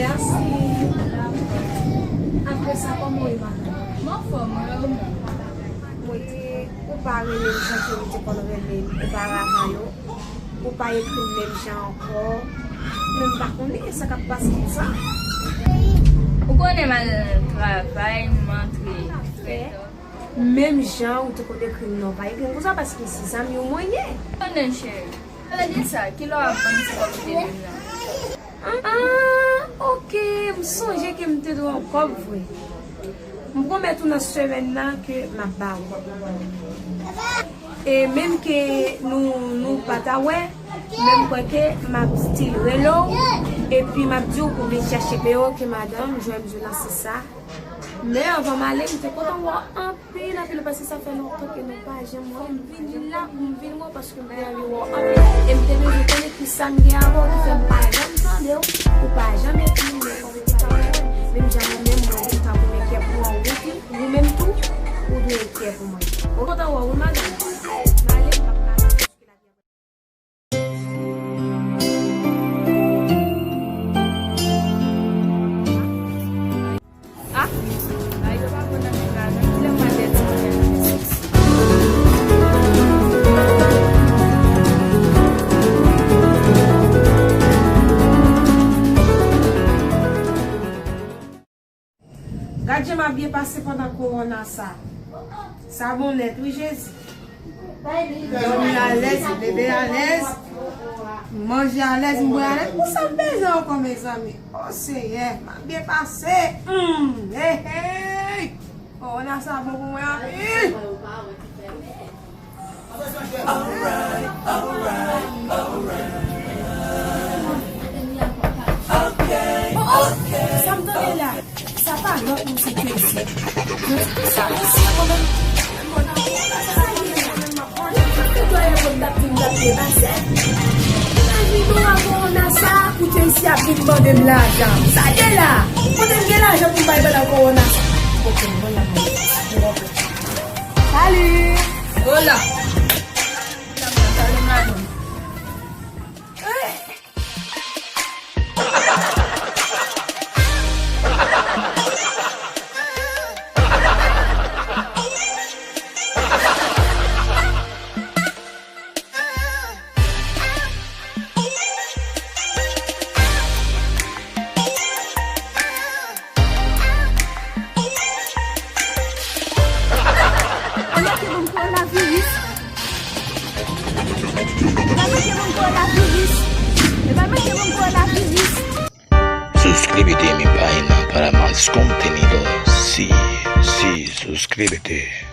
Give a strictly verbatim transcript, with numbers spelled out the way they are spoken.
Mèsi. Apre sa, kòman w ye, madanm? M anfòm, mwen, ou menm? Mwen te, ou pa renmen m jan ke ou te konn renmen m oparavan yo. Ou pa ekri m menm jan ankò. Men m pa konnen sa k ap pase konsa. Ou konnen m al travay, m antre trè ta. Menm jan ou te konn ekri m nan, ou pa ekri m konsa paske se zanmi w mwen ye. Konnen, cheri. Pale de sa, kilè w ap ban m ti kòb ou te dwe m nan? Ah, ok, m sonje ke m te dwe w yon kòb vre. M pwomèt ou nan semèn nan ke m ap ba ou. E menm ke nou, nou pa ta wè, men m kwè ke m ap still rele w, epi m ap di w pou vin chache P O ke madanm, jwenn m di w nan se sa. Men anvan m ale, m te kontan wè w anpil, anpil, paske sa fè lontan ke nou pa janm wè. M vin la pou m vin wè w, paske m te anvi wè w anpil. E m te bezwen konnen kisa m gen avè w ki fè m pa janm tande w, ou pa janm ekri m, men kòm ou pa wè, menm jan mwen menm, mwen, ou tankou m enkyè pou ou, ou tou, ou menm tou, ou dwe enkyè pou mwen. Mwen kontan wè w, wi, madanm. M ale, m p ap ka Ah, bagay yo pa bon nan menm la, non. Kilè m pral pèdi mwen nan men sèks? Gad jan m ap byen pase pandan kowona sa. Sa bon nèt wi Jezi. Dòmi alèz, bebe alèz, manje alèz, m bwè alèz. Pou sa m bezwen ankò mezanmi? O Seyè, m ap byen pase. Hum, hey, hey. Kowona sa bon pou mwen anpil. Oh, oh, sa m tande la, sa pa lòt moun se Kensy. Sa Kensy a konn. Sa ye la, mwen menm m ap manje. Tout lè yo konn tap di m tap depase. Imajine w a kowona sa, pou Kensy ap vin mande m lajan. Sa ye la, kote m gen lajan pou m bay pandan kowona sa? Ok, mwen la mwen. Salut! Hola! Yo pa mete ban m kowonaviris. Yo pa mete ban m kowonaviris. Yo pa mete ban m kowonaviris. Suscríbete a mi página para más contenido. Sí, sí, suscríbete.